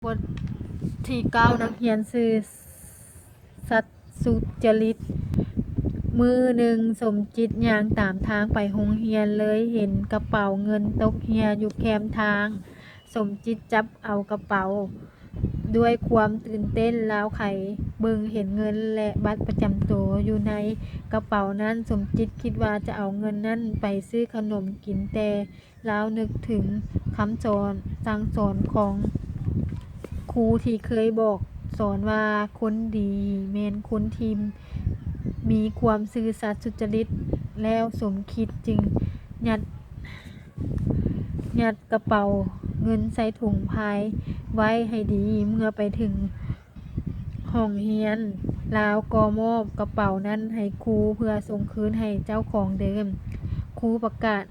ບົດທີເກົ້າ ນັກຮຽນຊື່ສັດສຸຈະລິດ. ມື້ໜຶ່ງ ສົມຈິດຍ່າງຕາມທາງໄປໂຮງຮຽນ ເລີຍເຫັນກະເປົາເງິນຕົກເຮ່ຍຢູ່ແຄມທາງ. ສົມຈິດຈັບເອົາກະເປົາດ້ວຍຄວາມຕື່ນເຕັ້ນ, ລາວໄຂເບິ່ງເຫັນເງິນ ແລະ ບັດປະຈຳໂຕຢູ່ໃນກະເປົານັ້ນ. ສົມຈິດຄິດວ່າຈະເອົາເງິນນັ້ນໄປຊື້ຂະໜົມກິນ, ແຕ່ ລາວນຶກເຖິງຄຳສອນ ສັ່ງສອນຂອງຄູທີ່ເຄີຍບອກສອນວ່າ ຄົນດີແມ່ນຄົນທີ່ມີຄວາມຊື່ສັດສຸຈະລິດ. ແລ້ວສົມຈິດຈຶ່ງຍັດ ຍັດກະເປົາເງິນໃສ່ຖົງພາຍໄວ້ໃຫ້ດີ. ເມື່ອໄປເຖິງຫ້ອງຮຽນ, ລາວກໍມອບກະເປົານັ້ນໃຫ້ຄູເພື່ອສົ່ງຄືນໃຫ້ເຈົ້າຂອງເດີມ. ຄູປະກາດ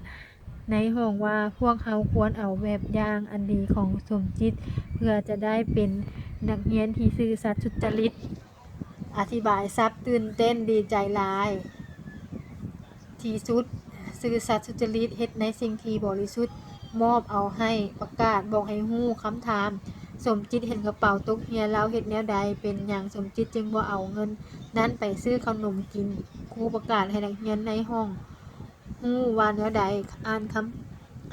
ໃນຫ້ອງວ່າ ພວກເຮົາຄວນເອົາແບບຢ່າງອັນດີຂອງສົມຈິດ ເພື່ອຈະໄດ້ເປັນນັກຮຽນທີ່ຊື່ສັດສຸຈະລິດ. ອະທິບາຍສັບຕື່ນເຕັ້ນດີໃຈຫຼາຍທີ່ສຸດ. ຊື່ສັດສຸຈະລິດ ເຮັດໃນສິ່ງທີ່ບໍລິສຸດ, ມອບເອົາໃຫ້. ປະກາດບອກໃຫ້ຮູ້ຄຳຖາມ. ສົມຈິດເຫັນກະເປົາຕົກເຮ່ຍ, ລາວເຮັດແນວໃດ? ເປັນຫຍັງສົມຈິດຈຶ່ງບໍ່ເອົາເງິນນັ້ນໄປຊື້ຂະໜົມກິນ? ຄູປະກາດໃຫ້ນັກຮຽນໃນຫ້ອງ ຮູ້ວ່າແນວໃດ? ອ່ານຄຳ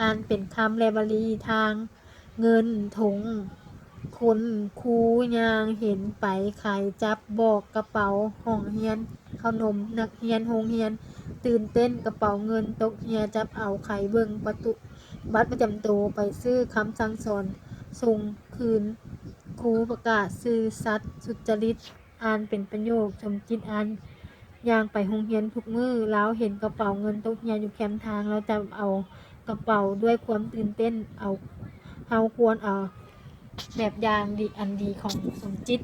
ອ່ານເປັນຄຳ ແລະ ວາລີ. ທາງເງິນ, ຖົງ, ຄົນ, ຄູຍ່າງເຫັນໄປ, ໄຂຈັບບອກກະເປົາຫ້ອງຮຽນ, ເຂົ້າໜົມນັກຮຽນໂຮງຮຽນ, ຕື່ນເຕັ້ນ, ກະເປົາເງິນຕົກເຮ່ຍ, ຈັບເອົາ, ໄຂເບິ່ງປະຕູ, ບັດປະຈຳໂຕ, ໄປຊື້ຄຳສັ່ງສອນ, ສົ່ງຄືນ. ຄູປະກາດຊື່ສັດສຸຈະລິດ. ອ່ານເປັນປະໂຫຍກ. ສົມຈິດອ່ານ ຍ່າງໄປໂຮງຮຽນທຸກມື້. ລາວເຫັນກະເປົາເງິນຕົກເຮ່ຍຢູ່ແຄມທາງ. ລາວຈັບເອົາກະເປົາດ້ວຍຄວາມຕື່ນເຕັ້ນ. ເອົາ ເຮົາຄວນເອົາແບບຢ່າງດີ ອັນດີຂອງສົມຈິດ.